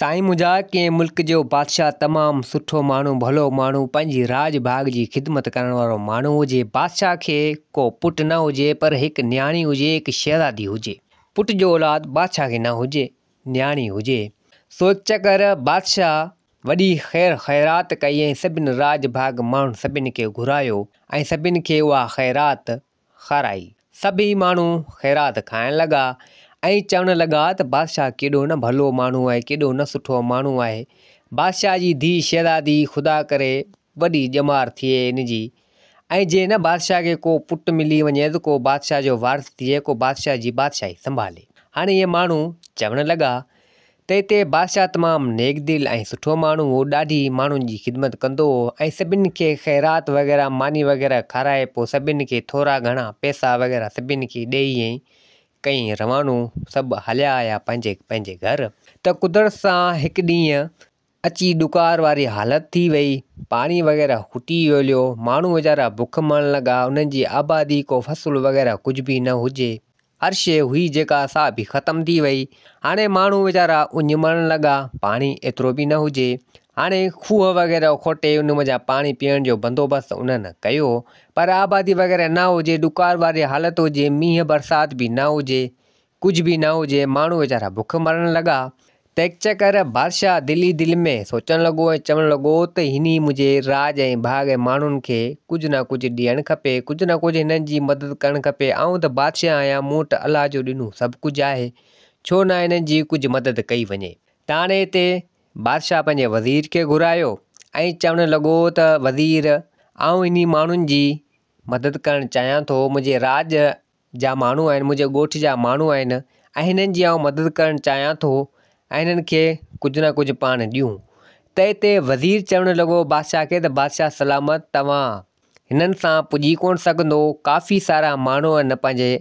سائين منهنجا ڪنهن ملڪ جو بادشاهه تمام سٺو ماڻهو ڀلو ماڻهو پنهنجي راڄ ڀاڳ جي خدمت ڪرڻ وارو ماڻهو هجي بادشاهه کي ڪو پٽ نه هجي پر هڪ نياڻي هجي هڪ شهزادي هجي پٽ جو اولاد بادشاهه کي نه هجي نياڻي هجي سو هڪ چڪر بادشاهه وڏي خير خيرات ڪئي ۽ سڀن راڄ ڀاڳ ماڻهن سڀن کي گهرايو ۽ سڀن کي اها خيرات کارائي. سڀئي ماڻهو خيرات کائڻ لڳا ۽ چوڻ لڳا ته بادشاهه ڪيڏو نه ڀلو ماڻهو آهي، ڪيڏو نه سٺو ماڻهو آهي. بادشاهه جي ڌيء شهزادي خدا ڪري وڏي ڄمار ٿئي ان جي ۽ جي نه بادشاهه کي ڪو پٽ ملي وڃي ته ڪو بادشاهه جو وارث ٿئي، ڪو بادشاهه جي بادشاهي سنڀالي. هاڻي اهي ماڻهو چوڻ لڳا ته هتي بادشاهه تمام نيڪ دل ۽ سٺو ماڻهو هو، ڏاڍي ماڻهن جي خدمت ڪندو هو ۽ سڀن کي خيرات وغيره ماني وغيره کارائي پوء سڀن کي ٿورا گهڻا پئسا وغيره سڀن کي ڏيئي ۽ ڪئين روانو سڀ هليا آيا پنهنجي پنهنجي گهر ته قدرت سان هڪ ڏينهن اچي ڏڪار واري حالت ٿي وئي پاڻي وغيره کٽي ويو ماڻهو ويچارا بک مرڻ لڳا انهن جي آبادي ڪو فصل وغيره ڪجهه به نه هجي هر شيء هئي جيڪا سا به ختم ٿي وئي. هاڻي ماڻهو ويچارا اڃ مرڻ لڳا، پاڻي ايترو به نه هجي. هاڻي کوهه وغيره کوٽي ان منجهان پاڻي پيئڻ جو بندوبست انهن ڪيو. پر آبادي وغيره نه هجي، ڏڪار واري حالت هجي، مينهن برسات به نه هجي، ڪجهه به نه هجي، ماڻهو ويچارا بک مرڻ لڳا. تنهن چڪر بادشاهه دل ئي دل ۾ سوچڻ لڳو ۽ چوڻ لڳو ته هني منهنجي راڄ ۽ ڀاڳ ۽ ماڻهن کي ڪجهه نه ڪجهه ڏيڻ کپي، ڪجهه نه ڪجهه هنن جي مدد ڪرڻ کپي، آئون ته بادشاهه آهيان، مون وٽ الله جو ڏنو سڀ ڪجهه آهي، ڇو نه هنن جي ڪجهه مدد ڪئي وڃي. تاڻي تي بادشاهه پنهنجي وزير کي گهرايو ۽ چوڻ لڳو ته وزير! آئون انهي ماڻهن جي مدد ڪرڻ چاهيان ٿو، منهنجي راڄ جا ماڻهو آهن منهنجي ڳوٺ جا ماڻهو آهن ۽ هنن جي آئون مدد ڪرڻ چاهيان ٿو ۽ هنن کي ڪجهه نه ڪجهه پاڻ ڏيون تنهن تي وزير چوڻ لڳو بادشاهه کي ته بادشاهه سلامت توهان هنن سان پڄي ڪونه سگهندو ڪافي سارا ماڻهو آهن پنهنجي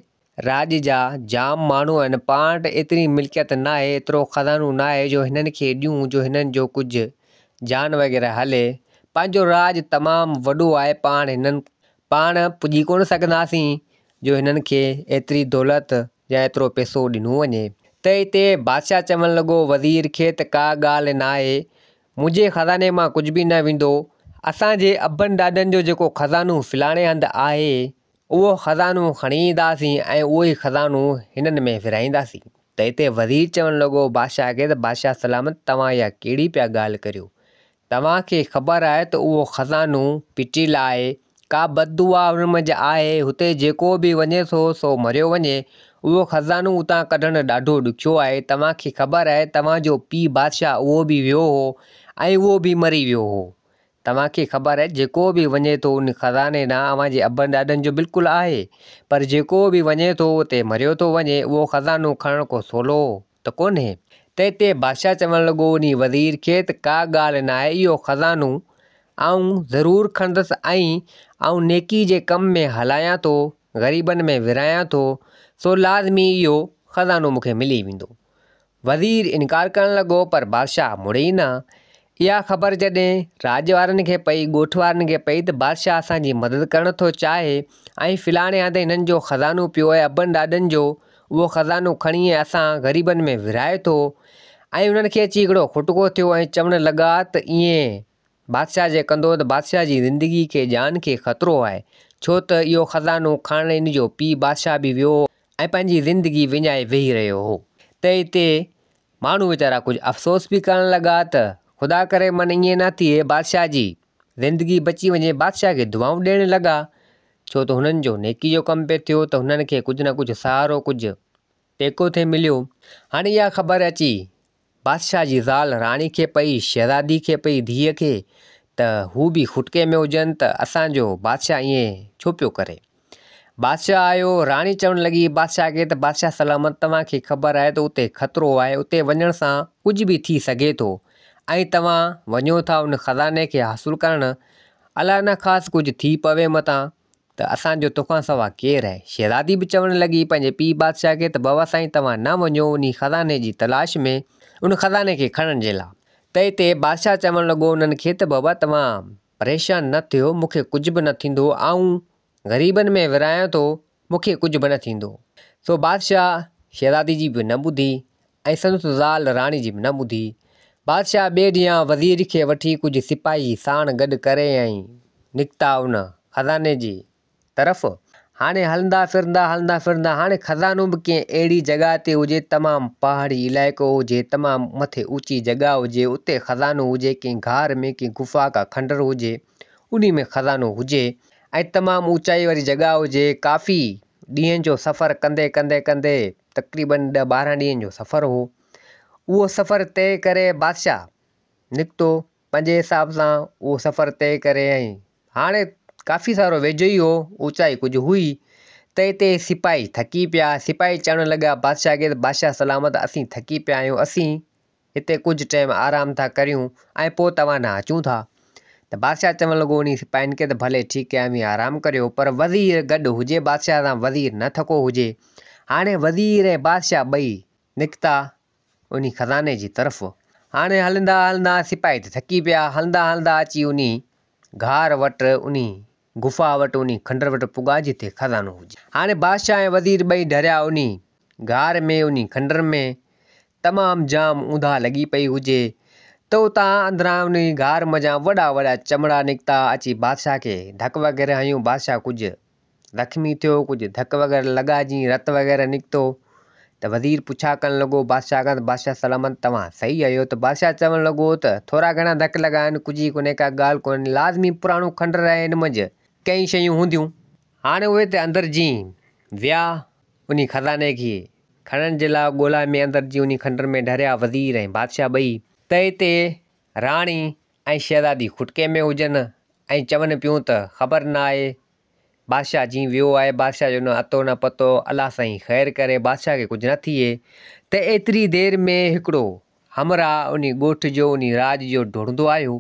راڄ جا جام ماڻهو آهن پاڻ وٽ ايتري ملڪيت ناهي ايترو خزانو ناهي جو هنن کي ڏيون جو هنن جو ڪجهه جان وغيره هلي پنهنجو راڄ تمام وڏو آهي پاڻ هنن پاڻ پڄي ڪونه سگهنداسين جو هنن کي ايتري دولت يا ايترو پئسو ڏنو وڃي. ته اتي بادشاهه چوڻ لڳو وزير کي ته ڪا ڳالهه ناهي، منهنجي خزاني مان ڪجهه به نه ويندو. اسان جي ابن ڏاڏن جو جيڪو خزانو فلاڻي هنڌ آهي، اهو خزانو کڻي اينداسين ۽ اهو ئي خزانو هنن ۾ ورهائينداسين. ته اتي وزير چوڻ لڳو بادشاهه کي ته بادشاهه سلامت توهان اها ڪهڙي پيا ڳالهه ڪريو. توهان کي خبر آهي ته اهو خزانو پٽيل آهي، ڪا بددعا ان منجهه آهي، هتي جيڪو به وڃي ٿو سو مريو وڃي، اهو خزانو اتان ڪڍڻ ڏاڍو ڏکيو آهي، توهان کي خبر آهي توهان جو پيء بادشاهه اهو به ويو هو ۽ اهو به مري ويو هو، توهان کي خبر آهي جيڪو به وڃي ٿو ان خزاني ڏانهن اوهان جي ابن ڏاڏن جو بلڪل آهي، پر جيڪو به وڃي ٿو اتي مريو ٿو وڃي، اهو خزانو کڻڻ ڪو سولو ته ڪونهي. تنهن تي بادشاهه چوڻ لڳو انهي وزير کي ته ڪا ڳالهه ناهي اهو خزانو آئون ضرور کڻندس ۽ آئون نيڪي جي ڪم ۾ هلايان ٿو، غريبن ۾ ورهايان ٿو، سو لازمي اهو خزانو مون کي ملي ويندو. وزير انڪار ڪرڻ لڳو پر بادشاهه مڙي ئي نه. اها خبر جڏهن راڄ وارن کي پئي، ڳوٺ وارن کي پئي ته بادشاهه اسان جي مدد ڪرڻ ٿو چاهي ۽ فلاڻي هنڌ هنن جو خزانو پيو آهي ابن ڏاڏن جو، اهو خزانو کڻي ۽ اسان غريبن ۾ ورهائي ٿو ۽ انهن کي اچي هڪڙو کٽڪو ٿيو ۽ چوڻ لڳا ته ائين بادشاهه جي ڪندو ته بادشاهه جي زندگي کي جان کي خطرو آهي ڇو ته اهو خزانو کڻڻ ان جو پيء بادشاهه به ويو هو ۽ پنهنجي زندگي وڃائي ويهي رهيو هو ته اتي ماڻهو ويچارا ڪجهه افسوس به ڪرڻ لڳا ته خدا ڪري من ائين نه ٿئي بادشاهه جي زندگي بچي وڃي بادشاهه کي دعائون ڏيڻ لڳا ڇو ته هنن جو نيڪي جو ڪم پئي ٿيو ته هنن کي ڪجهه نه ڪجهه سهارو ڪجهه ٽيڪو ٿي مليو. هاڻي اها خبر اچي بادشاهه جي زال راڻي کي پئي، شهزادي کي پئي، ڌيء کي ته هو به کٽڪي ۾ هجن ته اسان جو بادشاهه ائين ڇو پيو ڪري. بادشاهه آيو، راڻي چوڻ لڳي بادشاهه کي ته بادشاهه سلامت توهان کي خبر آهي ته اتي خطرو آهي، اتي وڃڻ سان ڪجهه به ٿي سگهي ٿو ۽ توهان وڃو ٿا ان خزاني کي حاصل ڪرڻ، الاء نه خاص ڪجهه ٿي پوي متان ته اسان جو توکان سوا ڪير آهي؟ شهزادي به چوڻ لڳي پنهنجي پيء بادشاهه کي ته بابا سائين توهان نه وڃو انهي خزاني جي تلاش ۾ ان خزاني کي کڻڻ جي لاء. تنهن تي بادشاهه چوڻ لڳو انهن کي ته بابا توهان پريشان نه ٿيو مون کي ڪجهه به نه ٿيندو آئون غريبن ۾ ورهايان ٿو مون کي ڪجهه به نه ٿيندو. سو بادشاهه شهزادي جي به نه ٻڌي ۽ سندس زال راڻي جي به نه ٻڌي. بادشاهه ٻئي ڏينهن وزير کي وٺي ڪجهه سپاهي ساڻ گڏ ڪري ۽ نڪتا ان خزاني جي طرف. هاڻي هلندا ڦرندا هلندا ڦرندا هاڻي خزانو به ڪنهن اهڙي جڳهه تي هجي تمام پهاڙي علائقو هجي تمام مٿي اوچي جڳهه هجي اتي خزانو هجي ڪنهن غار ۾ ڪنهن غفا ڪا کنڊر هجي انهي ۾ خزانو هجي ۽ تمام اوچائي واري جڳهه هجي ڪافي ڏينهن جو سفر ڪندي ڪندي ڪندي تقريبن ڏهه ٻارهن ڏينهن جو سفر هو. اهو سفر طئي ڪري بادشاهه نڪتو پنهنجي حساب سان اهو سفر طئي ڪري ۽ هاڻي ڪافي سارو ويجهو ئي هو اوچائي ڪجهه هئي ته هتي سپاهي ٿڪي پيا سپاهي چوڻ لڳا بادشاهه کي ته بادشاهه سلامت اسين ٿڪي پيا آهيون اسين هتي ڪجهه ٽيم آرام ٿا ڪريون ۽ پوء توهان ڏانهن اچون ٿا ته بادشاهه چوڻ لڳو انهي سپاهين کي ته ڀلي ٺيڪ آهي اوهين آرام ڪريو پر وزير گڏ هجي بادشاهه سان وزير نه ٿڪو هجي هاڻي وزير ۽ بادشاهه ٻئي نڪتا انهي خزاني جي طرف. هاڻي هلندا هلندا سپاهي ته ٿڪي پيا. هلندا هلندا اچي انهي غار وٽ، انهي غفا وٽ، انهي کنڊر وٽ پڳا جتي خزانو هجي. هاڻي بادشاهه ۽ وزير ٻئي ڍريا انهي غار ۾، انهي کنڊر ۾. تمام جام اونداهه لڳي پئي هجي ته اتان اندران انهي غار منجهان وڏا وڏا چمڙا نڪتا. اچي بادشاهه کي ڌڪ وغيره هنيون. بادشاهه ڪجهه زخمي ٿيو، ڪجهه ڌڪ وغيره لڳا جيئن رت وغيره نڪتو ته وزير پڇا ڪرڻ لڳو بادشاهه کان ته بادشاهه سلامت توهان صحيح آهيو ته بادشاهه چوڻ لڳو ته ٿورا گهڻا ڌڪ لڳا آهن ڪجهه ئي ڪونهي ڪا ڳالهه ڪونهي لازمي پراڻو کنڊر آهي ان منجهه ڪئين شيون هونديون. هاڻي اهي ته اندر جيئن ويا انهي خزاني کي کڻڻ جي لاء ڳولا ۾ اندر جيئن انهي کنڊر ۾ ڍريا وزير ۽ بادشاهه ٻئي ته اتي راڻي ۽ شهزادي کٽڪي ۾ هجن ۽ چون پيون ته خبر نه آهي بادشاهه جيئن ويو آهي بادشاهه جو نه اتو نه پتو الله سائين خير ڪري بادشاهه کي ڪجهه نه ٿئي ته ايتري دير ۾ هڪڙو همراهه انهي ڳوٺ جو انهي راڄ جو ڊوڙندو آيو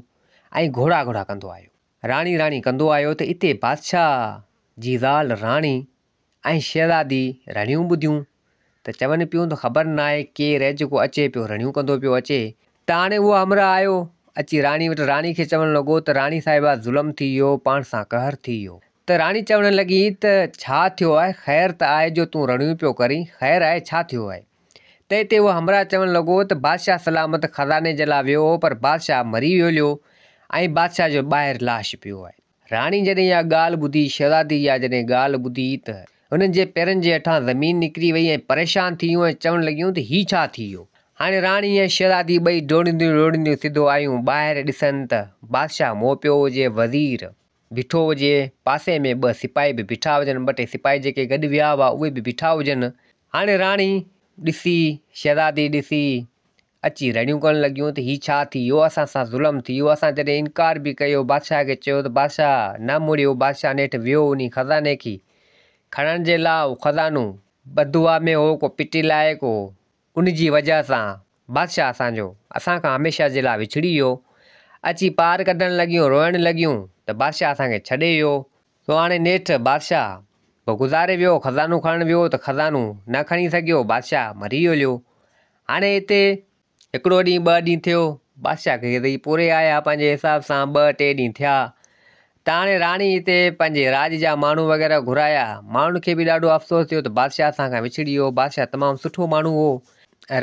۽ گهوڙا گهوڙا ڪندو آيو راڻي راڻي ڪندو آيو ته اتي بادشاهه جي زال راڻي ۽ شهزادي رڙيون ٻڌيون ته چون پيون ته خبر ناهي ڪير اهي جيڪو اچي پيو رڙيون ڪندو پيو اچي ته هاڻي اهو همراهه آيو اچي راڻي وٽ راڻي کي چوڻ لڳو ته راڻي صاحبه ظلم ٿي ويو پاڻ سان قهر ٿي ويو ته راڻي چوڻ لڳي ته ڇا ٿيو آهي خير ته آهي جو تون رڙيون پيو ڪرين خير آهي ڇا ٿيو آهي ته اتي اهو همراهه چوڻ لڳو ته بادشاهه سلامت خزاني جي لاء ويو هو پر بادشاهه مري ويو هليو ۽ بادشاهه جو ٻاهر لاش پيو آهي. راڻي جڏهن اها ڳالهه ٻڌي، شهزادي اها جڏهن ڳالهه ٻڌي ته هنن جي پيرن جي هيٺان زمين نڪري وئي ۽ پريشان ٿي ويون ۽ چوڻ لڳيون ته هي ڇا ٿي ويو؟ هاڻي راڻي ۽ شهزادي ٻئي ڊوڙنديون ڊوڙنديون سڌو آيون، ٻاهر ڏسن ته بادشاهه مئو پيو هجي، وزير بيٺو هجي، پاسي ۾ ٻه سپاهي به بيٺا هجن، ٻه ٽي سپاهي جيڪي گڏ ويا هئا اهي به بيٺا هجن. هاڻي راڻي ڏسي، شهزادي ڏسي، اچي رڙيون ڪرڻ لڳيون ته هي ڇا ٿي ويو، اسان سان ظلم ٿي ويو، اسان جڏهن انڪار به ڪيو، بادشاهه کي چيو ته بادشاهه نه مڙيو، بادشاهه نيٺ ويو انهي خزاني کي کڻڻ جي لاء، اهو خزانو بددعا ۾ هو، ڪو پٽي لائق هو، ان جي وجهه سان بادشاهه اسان جو اسان کان هميشه جي لاء وڇڙي ويو، اچي پار ڪڍڻ لڳيون، روئڻ لڳيون ته بادشاهه اسان کي ڇڏي ويو، سو هاڻي نيٺ بادشاهه به گذاري ويو، خزانو کڻڻ ويو ته خزانو نه کڻي سگهيو، بادشاهه مري ويو. هاڻي هتي هڪڙو ڏينهن ٻه ڏينهن ٿيو، بادشاهه کي ته هي پوري آيا پنهنجي حساب سان ٻه ٽي ڏينهن ٿيا ته هاڻي راڻي هتي پنهنجي راڄ جا ماڻهو وغيره گهرايا، ماڻهن کي به ڏاڍو افسوس ٿيو ته بادشاهه اسان کان وڇڙي ويو، بادشاهه تمام سٺو ماڻهو هو.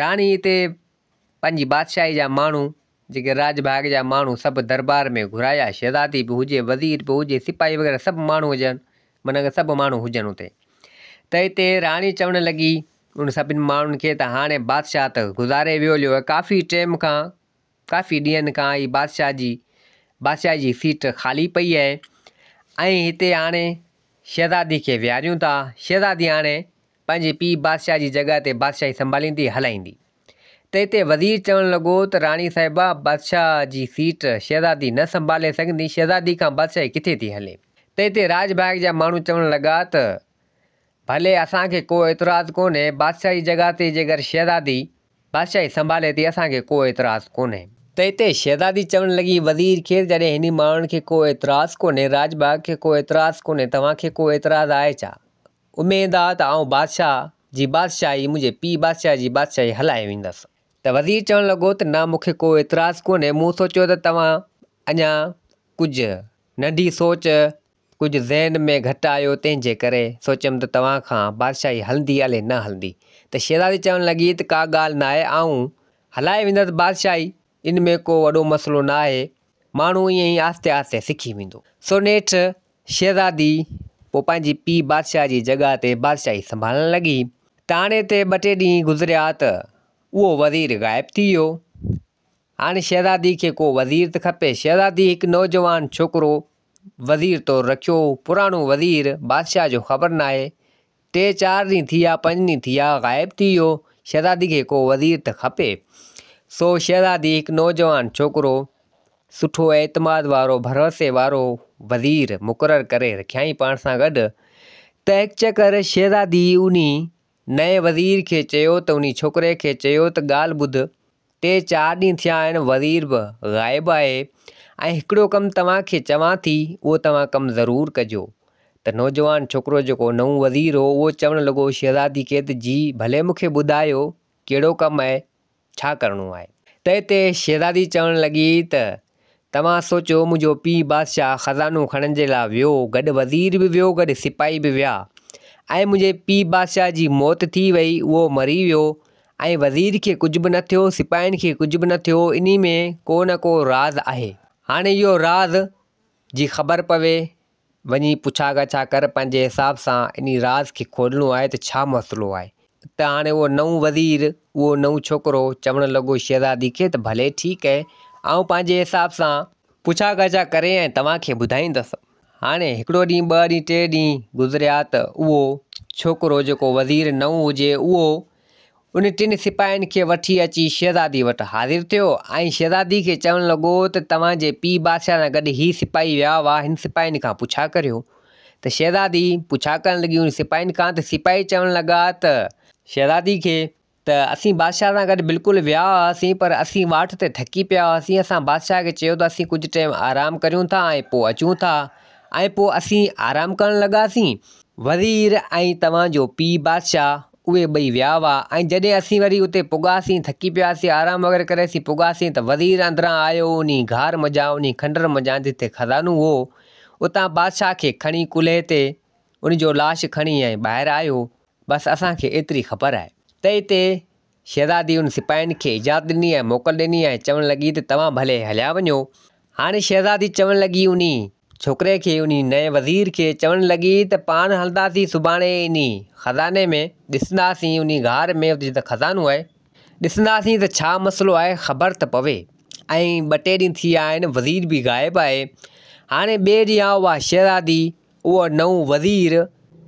راڻي هتي پنهنجي بادشاهي جا ماڻهو جيڪي راڄ ڀاڳ جا ماڻهو سڀ دربار ۾ گهرايا، شهزادي به هجي، وزير به هجي، سپاهي وغيره سڀ ماڻهو هجن، معنيٰ سڀ ماڻهو هجن اتي. ته هتي راڻي چوڻ لڳي انهن سڀني ماڻهن کي ته هاڻي بادشاهه ته گذاري ويو هليو ۽ ڪافي ٽيم کان ڪافي ڏينهن کان هي بادشاهه جي بادشاهي جي سيٽ خالي پئي آهي ۽ هتي هاڻي شهزادي کي ويهاريون ٿا شهزادي هاڻي پنهنجي پيء بادشاهه جي جڳهه تي بادشاهي سنڀاليندي هلائيندي ته هتي وزير چوڻ لڳو ته راڻي صاحبه بادشاهه جي سيٽ شهزادي نه سنڀالي سگهندي شهزادي کان بادشاهي ڪٿي ٿي هلي ته هتي راڄ ڀاڳ جا ماڻهو چوڻ لڳا ته ڀلي اسان کي ڪو اعتراض ڪونهي، بادشاهه جي جڳهه تي جيڪر شهزادي بادشاهي سنڀالي ٿي اسان کي ڪو اعتراض ڪونهي. ته اتي شهزادي چوڻ لڳي وزير کي جڏهن هني ماڻهن کي ڪو اعتراض ڪونهي، راڄ ڀاڳ کي ڪو اعتراض ڪونهي، توهان کي ڪو اعتراض آهي ڇا؟ اميد آ ته آئون بادشاهه جي بادشاهي منهنجي پيء بادشاهه جي بادشاهي هلائي ويندس. ته وزير چوڻ لڳو ته نه مون کي ڪو اعتراض ڪونهي، مون سوچيو ته توهان اڃا ڪجهه ننڍي سوچ ڪجهه ذهن ۾ گهٽ آيو تنهن جي ڪري سوچيم ته توهان کان بادشاهي هلندي الي نه هلندي ته شهزادي چوڻ لڳي ته ڪا ڳالهه ناهي آئون هلائي ويندس بادشاهي. ان ۾ ڪو وڏو مسئلو نه آهي، ماڻهو ائين ئي آهستي آهستي سکي ويندو. سو نيٺ شهزادي پوء پنهنجي پيء بادشاهه جي جڳهه تي بادشاهي سنڀالڻ لڳي. ته هاڻي تي ٻه ٽي ڏينهن گذريا ته اهو وزير غائب ٿي ويو. هاڻي شهزادي کي ڪو وزير ته کپي. شهزادي هڪ نوجوان ڇوڪرو وزير طور رکيو. پراڻو وزير بادشاهه جو خبر ناهي ٽي چار ڏينهن ٿي ويا، پنج ڏينهن ٿي ويا، غائب ٿي ويو. شهزادي کي ڪو وزير ته کپي. سو شهزادي هڪ نوجوان ڇوڪرو، سٺو اعتماد وارو، ڀروسي وارو وزير مقرر ڪري رکيائين پاڻ سان گڏ. ته هڪ چڪر شهزادي انهي نئين وزير کي چيو ته انهي ڇوڪري کي چيو ته ڳالهه ٻڌ، ٽي چار ڏينهن ٿيا آهن وزير به غائب آهي ۽ هڪڙو ڪم توهان کي چوان ٿي اهو توهان ڪم ضرور ڪجو. ته نوجوان ڇوڪرو جيڪو نئون وزير هو اهو چوڻ لڳو شهزادي کي ته جي ڀلي مون کي ٻڌايو ڪهڙو ڪم آهي ڇا ڪرڻو آهي. تنهن تي شهزادي چوڻ لڳي ته توهان سوچيو منهنجو پيء بادشاهه خزانو کڻڻ جي لاء ويو گڏ وزير به ويو گڏ سپاهي به ويا ۽ منهنجي پيء بادشاهه جي موت ٿي وئي اهو مري ويو ۽ وزير کي ڪجهه به نه ٿيو سپاهين کي ڪجهه به نه ٿيو انهي ۾ ڪو نه ڪو راز آهي هاڻي اهو راز جي خبر پوي وڃي پڇا ڳاڇا ڪر پنهنجي حساب سان انهي راز کي کولڻو آهي ته ڇا مسئلو آهي. ته هاڻي اهو نئون وزير اهو نئون ڇوڪرو چوڻ لڳو شهزادي کي ته ڀلي ٺيڪ اهي آئون پنهنجي حساب سان پڇا ڳاڇا ڪري ۽ توهان کي ٻڌائيندس. هاڻي هڪڙو ڏينهن ٻه ڏينهن ٽي ڏينهن گذريا ته اهو ڇوڪرو جيڪو وزير نئون هجي اهو ان ٽن سپاهين کي وٺي اچي شهزادي وٽ حاضر ٿيو ۽ شهزادي کي چوڻ لڳو ته توهان جي پيء بادشاهه سان گڏ هي سپاهي ويا هئا، هن سپاهين کان پڇا ڪريو. ته شهزادي پڇا ڪرڻ لڳي ان سپاهين کان ته سپاهي چوڻ لڳا ته شهزادي کي ته اسين بادشاهه سان گڏ بلڪل ويا هئاسين پر اسين واٽ تي ٿڪي پيا هئاسين، اسان بادشاهه کي چيو ته اسين ڪجهه ٽيم آرام ڪريون ٿا ۽ پوء اچون ٿا ۽ پوء اسين آرام ڪرڻ لڳاسين. وزير ۽ توهان جو پيء بادشاهه اهي ٻئي ويا هئا ۽ جڏهن اسين وري اتي پڳاسين، ٿڪي پياسين، آرام وغيره ڪري اسين پڳاسين ته وزير اندران آيو انهي غار منجهان، انهي کنڊر منجهان جتي خزانو هو، اتان بادشاهه کي کڻي ڪلهي تي ان جو لاش کڻي ۽ ٻاهر آيو، بس اسان کي ايتري خبر آهي. ته اتي شهزادي ان سپاهين کي اجازت ڏني ۽ موڪل ڏني ۽ چوڻ لڳي ته توهان ڀلي هليا وڃو. هاڻي شهزادي چوڻ لڳي انهي ڇوڪري کي انهي نئين وزير کي چوڻ لڳي ته پاڻ هلنداسين سڀاڻي انهي خزاني ۾ ڏسنداسين انهي غار ۾ اتي جتي خزانو آهي ڏسنداسين ته ڇا مسئلو آهي خبر ته پوي ۽ ٻه ٽي ڏينهن ٿي ويا آهن وزير به غائب آهي هاڻي ٻئي ڏينهن اها شهزادي اهو نئون وزير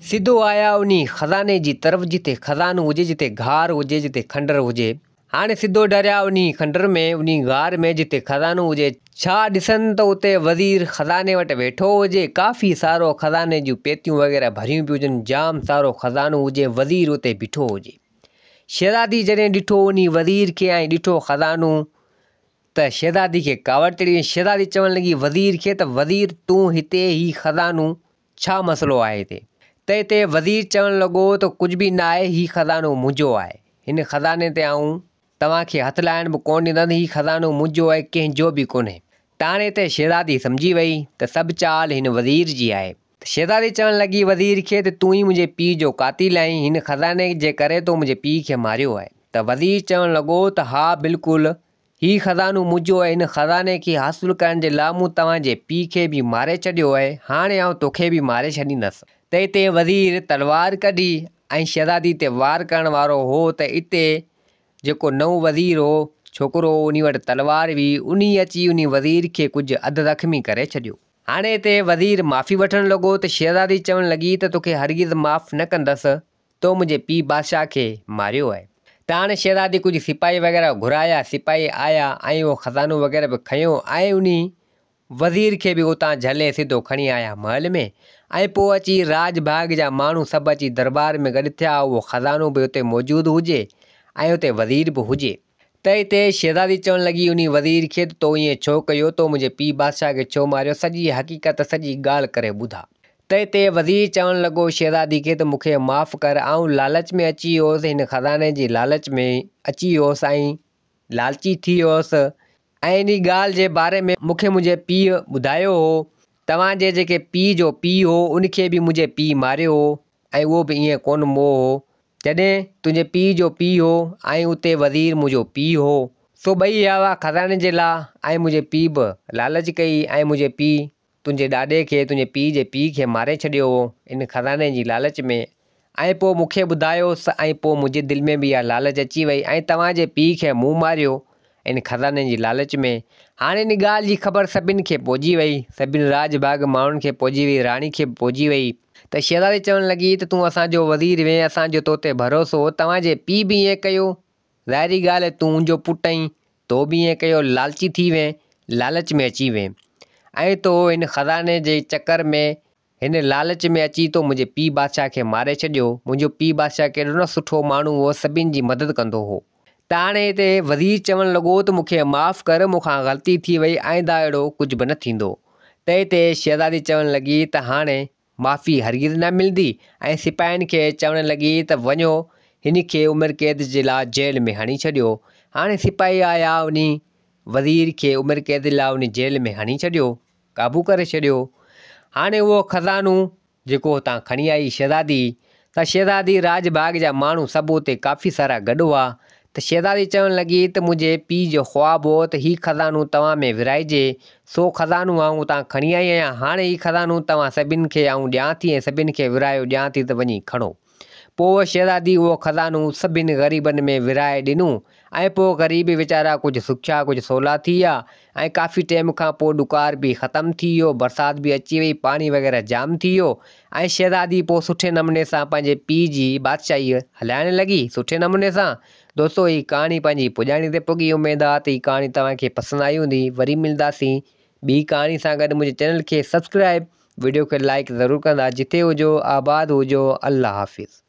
سڌو آيا انهي خزاني جي طرف جتي خزانو هجي جتي غار هجي جتي کنڊر هجي. هاڻي سڌو ڊريا انهي کنڊر ۾ انهي غار ۾ جتي خزانو هجي. ڇا ڏسن ته اتي وزير خزاني وٽ ويٺو هجي ڪافي سارو خزاني جون پيتيون وغيره ڀريون پيون هجن جام سارو خزانو هجي وزير اتي بيٺو هجي. شهزادي جڏهن ڏٺو انهي وزير کي ۽ ڏٺو خزانو ته شهزادي کي ڪاوڙ چڙهي وئي. شهزادي چوڻ لڳي وزير کي ته وزير تون هتي هي خزانو ڇا مسئلو آهي هتي؟ ته هتي وزير چوڻ لڳو ته ڪجهه به نه آهي هي خزانو منهنجو آهي هن خزاني تي آئون توهان کي هٿ لائڻ به ڪونه ڏيندس هي خزانو منهنجو آهي ڪنهن جو به ڪونهي. ته هاڻي هتي شهزادي سمجهي وئي ته سڀ چال هن وزير جي آهي. ته شهزادي چوڻ لڳي وزير کي ته تون ئي منهنجي پيء جو قاتل آهين هن خزاني جي ڪري تو منهنجي پيء کي ماريو آهي. ته وزير چوڻ لڳو ته ها بلڪل هي خزانو منهنجو آهي، هن خزاني کي حاصل ڪرڻ جي لاء مون توهان جي پيء کي به ماري ڇڏيو آهي، هاڻي آئون توکي به ماري ڇڏيندس. ته اتي وزير تلوار ڪڍي ۽ شهزادي تي وار ڪرڻ وارو هو ته اتي جيڪو نئون وزير هو، ڇوڪرو هو، انهي وٽ تلوار هئي، انهي اچي انهي وزير کي ڪجهه اڌ زخمي ڪري ڇڏيو. هاڻي اتي وزير معافي وٺڻ لڳو ته شهزادي چوڻ لڳي ته توکي هرگز معاف نه ڪندس، تو منهنجي پيء بادشاهه کي ماريو آهي. ته هاڻي شهزادي ڪجهه سپاهي وغيره گهرايا، سپاهي آيا ۽ اهو خزانو وغيره به کنيو ۽ انهي وزير کي به اتان جهلي سڌو کڻي آيا محل ۾ ۽ پوء اچي راڄ ڀاڳ جا ماڻهو سڀ اچي دربار ۾ گڏ ٿيا، اهو خزانو به اتي موجود هجي ۽ اتي وزير به هجي. ته اتي شهزادي چوڻ لڳي انهي وزير کي ته تو ائين ڇو ڪيو، تو منهنجي پيء بادشاهه کي ڇو ماريو، سڄي حقيقت سڄي ڳالهه ڪري ٻڌاء. ته اتي وزير چوڻ لڳو شهزادي کي ته مون کي معاف ڪر، آئون لالچ ۾ اچي ويو هوس، هن خزاني جي لالچ ۾ اچي ويو هوس ۽ لالچي ٿي ويو هوس ۽ انهي ڳالهه جي باري ۾ مون کي منهنجي پيء ٻڌايو هو، توهان جي جيڪي پيء جو پيء هو، ان کي به منهنجي پيء ماريو هو ۽ اهو به ائين ڪونه مئو هو، جڏهن تنهنجي پيء جو پيء هو ۽ اتي وزير منهنجو پيء هو. سو ٻئي آيا هئا خزاني جي لا ۽ منهنجي پيء به لالچ ڪئي ۽ منهنجي پيء تنهنجي ڏاڏي کي تنهنجي پيء جي پيء کي ماري ڇڏيو هو ان خزاني جي لالچ ۾ ۽ پوء مون کي ٻڌايوس ۽ پوء منهنجي دل ۾ به اها لالچ اچي وئي ۽ توهان جي پيء کي مون ماريو ان خزاني جي لالچ ۾. هاڻي ان ڳالهه جي خبر سڀن کي پهچي وئي، سڀن راڄ ڀاڳ ماڻهن کي پهچي وئي، راڻي کي به پهچي وئي. ته شهزادي چوڻ لڳي ته تون اسان جو وزير هئين، اسان جو تو تي ڀروسو هو، توهان جي پيء به ائين ڪيو، ظاهري ڳالهه تون ان جو پٽ آهين، تو به ائين ڪيو، لالچي ٿي وئين، لالچ ۾ اچي وئين ۽ تو هن خزاني جي چڪر ۾ هن لالچ ۾ اچي تو منهنجي پيء بادشاهه کي ماري ڇڏيو، منهنجو پيء بادشاهه ڪيڏو نه سٺو ماڻهو هو، سڀن جي مدد ڪندو هو. ته هاڻي هتي وزير چوڻ لڳو ته مون کي معاف ڪر، مون کان غلطي ٿي وئي، آئنده اهڙو ڪجهه به نه ٿيندو. ته هتي شهزادي چوڻ لڳي ته هاڻي معافي هرگز نه ملندي ۽ سپاهين کي چوڻ لڳي ته وڃو هن کي عمر قيد جي لاء جيل ۾ هڻي ڇڏيو. هاڻي سپاهي آيا انهي وزير کي عمر قيد لاء انهي جيل ۾ هڻي ڇڏيو، قابو ڪري ڇڏيو. هاڻي اهو خزانو جيڪو هتان کڻي آئي شهزادي ته شهزادي راڄ ڀاڳ جا ماڻهو سڀ اتي ڪافي سارا گڏ هئا ته شهزادي چوڻ لڳي ته منهنجي پيء جو خواب هو ته هي خزانو توهان ۾ ورهائجي، سو خزانو آئون اتان کڻي آئي آهيان، هاڻي هي خزانو توهان سڀن کي آئون ڏيان ٿي ۽ سڀن کي ورهايو ڏيان ٿي ته وڃي کڻو. پوء شهزادي اهو خزانو سڀن غريبن ۾ ورهائي ڏنو ۽ پوء غريب ويچارا ڪجهه سکيا ڪجهه سولا ٿي ويا ۽ ڪافي ٽيم کان پوء ڏڪار به ختم ٿي ويو، برسات به اچي وئي، پاڻي وغيره جام ٿي ويو ۽ شهزادي پوء سٺي نموني سان پنهنجي پيء جي بادشاهي هلائڻ لڳي سٺي نموني سان. دوستو هي ڪهاڻي پنهنجي پڄاڻي تي پڳي اميد آ ته هي ڪهاڻي توهان کي پسند آئي هوندي وري ملداسين ٻي ڪهاڻي سان گڏ منهنجي چينل کي سبسڪرائب وڊيو کي لائيڪ ضرور ڪندا جتي هجو آباد هجو الله حافظ.